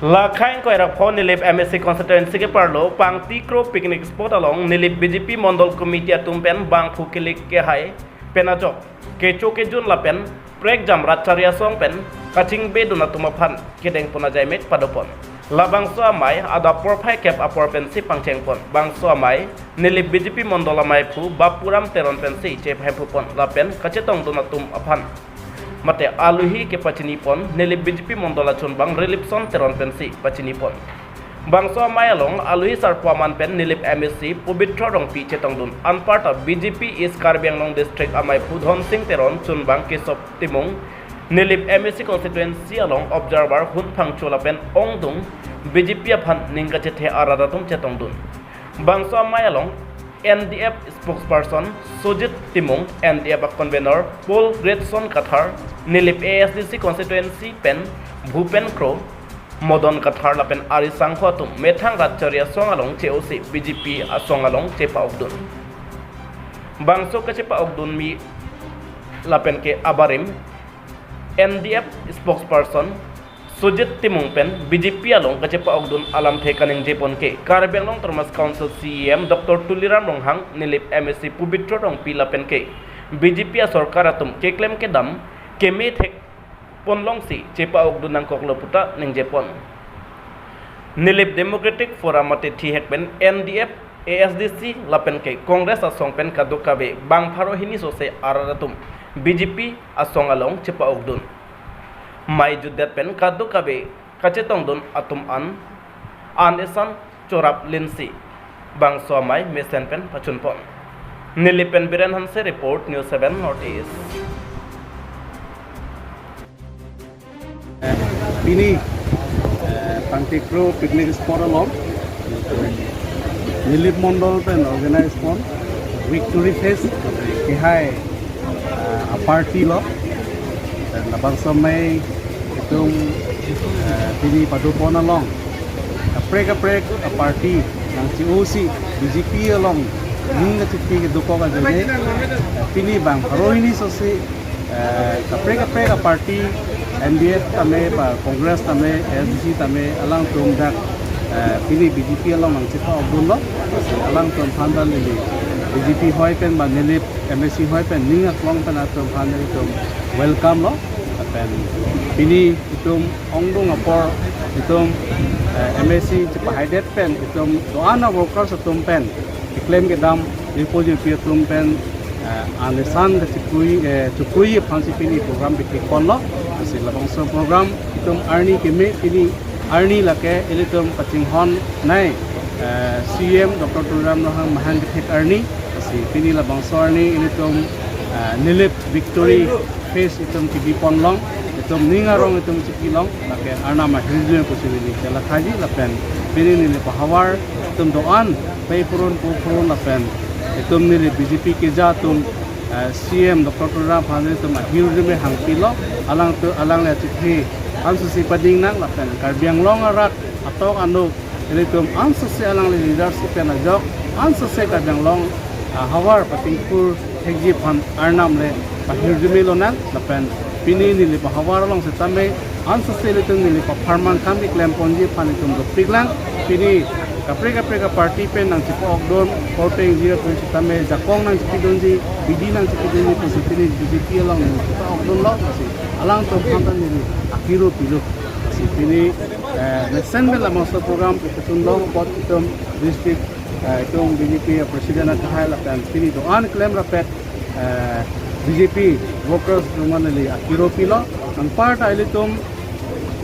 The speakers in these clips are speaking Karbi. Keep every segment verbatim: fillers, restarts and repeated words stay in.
Lakhai ingkoi ra pho Nilip M A C constituency keparlo Pangtikro picnic spot along Nilip B J P Mondol Committee atum pen bangphu kilik kehai pen ajok kecho kejun lapen prekjam rat chari asong pen kachingbedun atum aphan kedengpon ajaimek padopon. Labangso amei adap porphai kep apor pensi pangchengpon. Bangso amei Nilip B J P Mondol ameiphu Bapuram Teron pensi chephemphupon lapen kachetongdun atum aphan mate aluhi kepachinipon Nilip B J P Mondol achunbang Rilipson Teron pensi pachinipon. Bangso amei along aluhi sarpo aman pen Nilip M A C Pobitro Rongpi chetongdun. Anparta B J P East Karbi Anglong District ameiphu Dhonsing Teron chunbang Kesop Timung Nilip M A C constituency along observer Hun Phangcho lapen ongdung B J P aphan ning kachethe arat atum chetongdun. Bangso amei along N D F spokesperson Sujit Timung, N D F a convener Paul Greatson Kathar, Nilip A S D C constituency pen Bhupen Kro, Modon Kathar lapen ari sangho atum methang rat chari asong along che-osi B J P asong along chepa-okdun. Bangso kachepa-okdunmi lapen ke abarim N D F spokesperson Sujit Timung pen B J P along kachepa-okdun alamthe kaningjepon ke Karbi Anglong Autonomous Council C E M Doctor Tuliram Ronghang, Nilip M A C Pobitro Rongpi lapen ke B J P asorkar atum keklem kedam keme thekpon longsi chepa-okdun nangkoklo puta ningjepon. Nilip Democratic Forum mate thihek pen N D F, A S D C lapen ke Congress asong pen kadokave bang pharo hini sose arat atum B J P asong along chepa-okdun. Mei jutdet pen kadokave kachetongdun atum an an esan chorap linsi bangso amei mesen pen pachunpon. Nilip pen Biren Hanse report, News seven North East. Pini, eh, Pangtikro picnic spot along Nilip Mondol pen organize pon Victory Fest kehai, eh, aparty lo. Dan labangso amei itum, eh, pini padopon along kaprek kaprek aparty nangche-osi B J P along ning kachethe kedokok ajoine, eh, pini bang pharo hini sose, eh, kaprek kaprek aparty, N D F tame, ba Congress tame, A S D C tame, alangtum dak, eh, pini B J P along nangchepa-okdunlo. Alangtum aphan ta neli B J P hoi pen ba Nilip M A C hoi pen ning aklong pen atum aphan nelitum welcome lo. Lapen pini itum ongdung apor itum, eh, M A C chepahaidet pen itum do-an a workers atum pen keklem kedam jirpo jirpi atum pen, eh, an esan kachekui, eh, chekui aphansi pini program pikik ponlo. Lasi labangso program itum arni keme pini arni lake ilitum kachinghon nei, eh, C E M Doctor Tuliram Ronghang mahang kethek arni. Lasi pini labangso arni ilitum, eh, Nilip Victory Fest itum kebi ponlong, itum ning arong itum chepi long, lake Arnam ahirjume pusi neli chelakhaji lapen pini neli pahavar itum do-an pei purun pu purun lapen itum neli B J P keja atum, eh, C E M Doctor Tuliram aphan itum ahirjume hangpilo, alangtum alangle chethe ansose pading nang lapen Karbi Anglong arat atok anuk ilitum ansose alangli leadership pen ajok ansose Karbi Anglong, ah, havar patingkur thekji aphan Arnam le pahirjume lonang lapen pini neli pahavar along setame ansose ilitum neli papharman kam keklem ponji aphan itum dopiklang. Pini kaprek kaprek aparty pen nangchepa-okdun porpeng jira pen setame jakong nangchepidunji, bidi nangchepidunji pusi pini B J P along nangchepa-okdunlo. Lasi alangtum aphan ta neli akiro pilo. Lasi pini, eh, mesen pen labangso program itum long apot itum district, eh, itum B J P president akehai lapen pini do-an klem rapet, eh, B J P workers atum aphan neli akiro pilo. Anparta ilitum,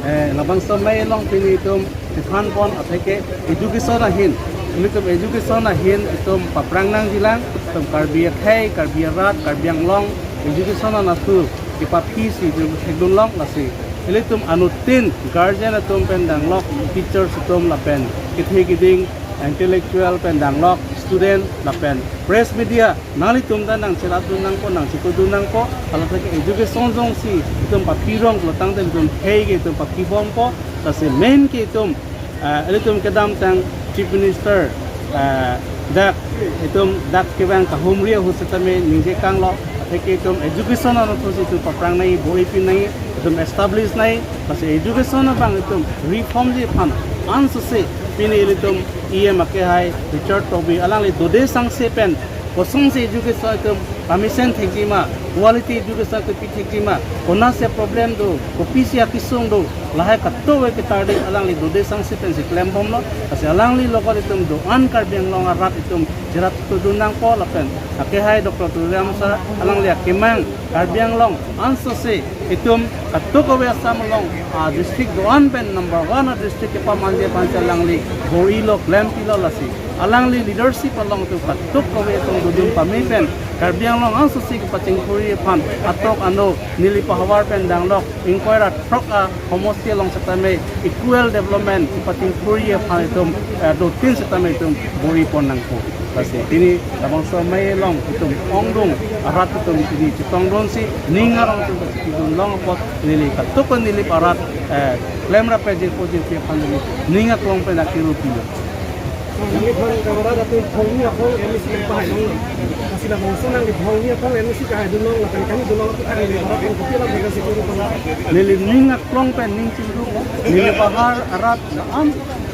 eh, labangso amei along pini itum chethan pon atheke education ahin, ilitum education ahin itum paphrang nangjilang, itum Karbi akhei, Karbi arat, Karbi Anglong education anatthu kepaphisi itum thekdunlong. Lasi ilitum anuttin guardian atum pen danglok, teachers atum lapen kethe keding intellectual pen danglok, student lapen press media, nanglitum ta nangchelatdun nangpo, nangchekudun nangpo. Hala atheke education jongsi itum paphi rong pulo tangte itum khei ke itum paphi bompo. Lasi main ke itum, eh, ilitum kedamtang Chief Minister, eh, dak itum dak kevang kahumri ahut setame ningje kanglo. Atheke itum education anatthusi itum paphrang nangji, bor-ipin nangji. itum establish nangji, lasi education abang itum reform ji aphan ansose pini ilitum E M akehai Richard Tokbi alangli dode sangse pen kosonsi education itum pamesen thekji ma, quality education itum pi thekji ma, konatsi problem do, kopisi akesung do, lahai katove ketardi alangli dode sangse pensi klembomlo. Lasi alangli logot itum do-an Karbi Anglong arat itum cherap todun nangpo lapen akehai Doctor Tuliram sir alangli akemang Karbi Anglong ansose itum katuk kave Assam along a district do-an pen number one a district kepamangji aphansi alangli bor-ilo, klempilo. Lasi alangli leadership along itum katuk kave itum dodun pame pen Karbi Anglong ansose kepachingthurji aphan atok ano neli pahavar pen danglok ingkoi ra throk a homosti along setame equal development kepachingthurji aphan itum, eh, dotin setame itum bor-ipon nangpo. Lasi pini labangso amei along itum ongdung arat itum pini chetongdunsi ning arong itum kachipidun long apot neli katuk neli arat, eh, klemrap pajirpo jirpi aphan neli ning aklong pen akiru pilo. Nangli aphan kabarat atum phongni aphong M A C pahai longlo. Lasi labangso nangli phongni aphong M A C kahai dunlong, lapen kani dunlong atum kahai dunlong, lapen kopi alam bega si kuru pala. Neli ning aklong pen ning chingduk, neli pahavar arat la-an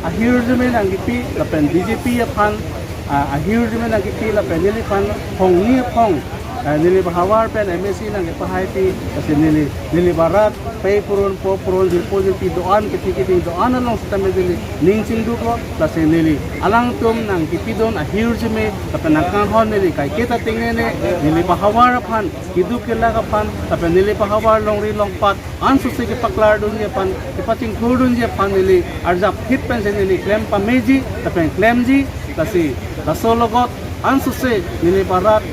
ahirjume nangkipi lapen B J P aphan, ah, ahirjume nangkipi lapen neliphan phongni aphong, ah, neli pahavar pen M A C nangkepahaipi, lasi neli, neli arat pei purun, po purun, jirpo jirpi do-an, kethi kiding do-an along setame neli ning chingduklo. Lasi neli alangtum nangkipidun ahirjume lapen nangkanghon neli kaiketa tingnene, neli pahavar aphan, keduk kelak aphan lapen neli pahavar longri longpat ansose kepaklardunji aphan, kepachingthurdunji aphan neli arjap hit pensi neli klem pameji lapen klemji. Lasi laso logot ansose neli arat,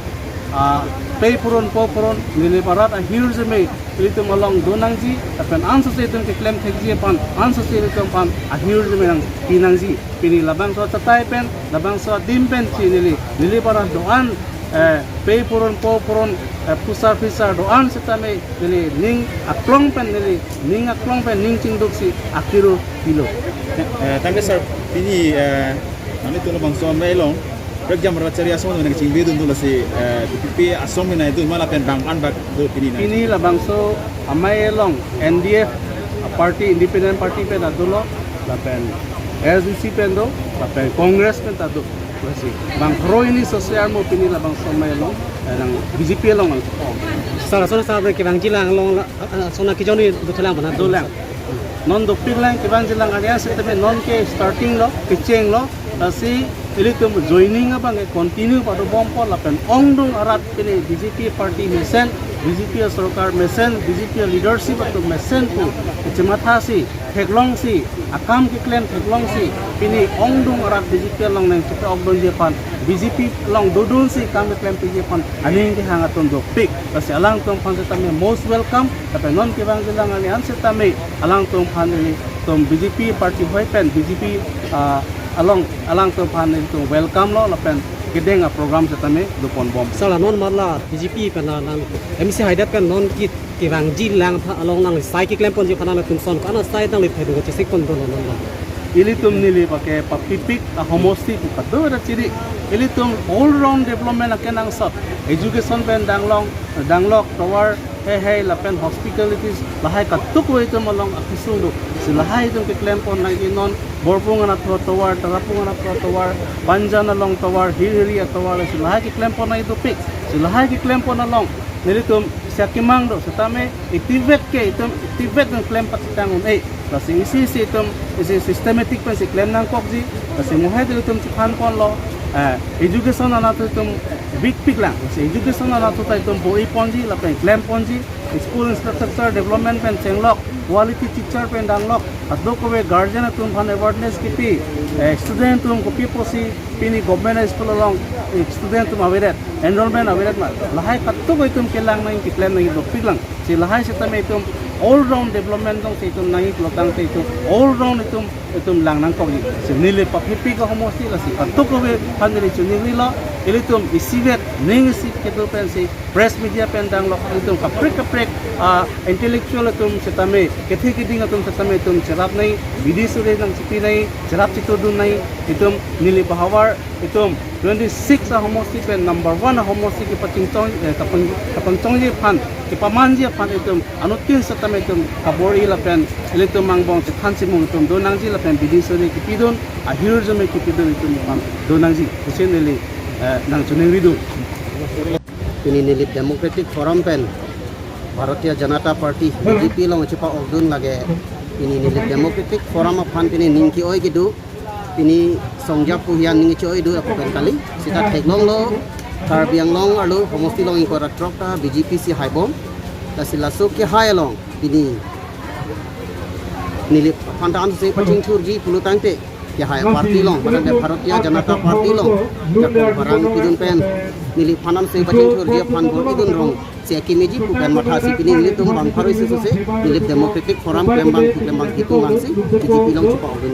ah, pei purun, po purun, neli arat ahirjume ilitum along do nangji lapen ansose itum keklem thekji aphan ansose ilitum aphan ahirjume nangpi nangji. Pini labangso achatai pen, labangso adim pensi neli, neli arat do-an, eh, pei purun, po purun, eh, phusar phisar do-an setame neli ning aklong pen, neli ning aklong pen ning chingduksi akiru pilo. Eh, thank you, sir. Pini, eh, nanglitum labangso amei along prekjam rat chari asong nangchingbi dun do, lasi, eh, B J P asong nangdun ma lapen bang-an bak do pini nang? Pini labangso amei along N D F party, independent party pen ta dolo, lapen A S D C pen do, lapen Congress pen ta do. Lasi bang pharo hini sose armo pini labangso amei along, eh, nang B J P along. Sir, sir, sir, kevangjilang along la, ah, ah, sona kijoni dothelang mana? Dolang. Non dopiklang, kevangjilang arni an setame non ke starting lo, kechenglo. Lasi ilitum joining abang ke continue padobompo lapen ongdung arat pini B J P party mesen, B J P sorkar mesen, B J P leadership atum mesen pu kachemathasi theklongsi, akam keklem theklongsi, pini ongdung arat B J P along nangchepokdunji aphan, B J P along dodunsi kam keklem piji aphan aning kehang atum dopik. Lasi alangtum aphan setame most welcome, lapen non kevangjilang arni an setame alangtum aphan ilitum B J P party hoi pen, B J P, ah, along alangtum aphan ilitum welcome lo lapen kedeng aprogram setame doponbom. Sir, la non marla B J P pen la nang M C haidet pen non ke, kevangjilang aphan along nangli sai keklemponji aphan nangtum ason ko-an asai nangli thedung chesik pon dolo non la? Ilitum neli bang ke papipik ahomosti pu kadokave ta chiri. Ilitum all round development akenangsot. Education pen danglong, danglok tovar, heihei lapen hospitalities lahai katuk itum along akesung do. Si lahai itum keklempon nangji non Borpung anatthu atovar, Tarapung anatthu atovar, Panjan along tovar, Hirhiri atovar, si lahai keklempon nangji dopik. Si lahai keklempon along nelitum isi akemang do, setame itivet ke itum itivet nangklem patitang un-e. Lasi isi isi itum isi systematic pensi klem nangkokji. Lasi mohe ilitum chephanponlo, eh, education anatthu itum bikpiklang. Lasi education anatthu ta itum bor-iponji lapen klemponji. School infrastructure development pen chenglok, quality teacher pen danglok, kadokave guardian atum aphan awareness kipi, eh, student atum kopi pusi pini government high school along, eh, student atum avedet, enrollment avedet ma, lahai katuk itum kelang nangji, keklem nangji dopiklang. Si lahai setame itum all round development alongsi itum nangji pulo tangte itum all round itum, itum lang nangkokji. Si neli papipik ahomosti, lasi kadokave aphan neli chinigrilo, ilitum isivet ning isi kedo pensi press media pen danglok ilitum kaprek kaprek, ah, intellectual atum setame, kethe keding atum setame itum cherap nangji, bidi suri nangchipi nangji, cherap chiturdun nangji, itum Nilip ahavar itum twenty-six ahomosti pen number one ahomosti kepachingchong, eh, kapang-, kapangchongji aphan, kepamanji aphan itum anuttin setame itum kabor-i lapen ilitum angbong chethan chimung itum do nangji lapen bidi suri kipidun, ahirjume kipidun itum aphan do nangji pusi neli, eh, nangchoningridun. Pini Nilip Democratic Forum pen Bharatiya Janata Party, B J P along chepa-okdun lake pini Nilip Democratic Forum aphan pini ning ke-oi kedo, pini songja puhian ning ke-oi do ako pen kali. Sita theklonglo, Karbi Anglong arlo homosti along ingkoi ra throk ta B J P si haibom. Lasi laso kehai along pini Nilip aphan ta ansi pachingthurji pulo tangte kehai party along, mane Bharatiya Janata Party along, jakong barang pidun pen Nilip aphan ansi pachingthurji aphan bor-idun rong si akimi ji pu pen mathasi pini nelitum bang pharo isi sose Nilip Democratic Forum klembang, klembang hitung ansi B J P along chepa-okdun.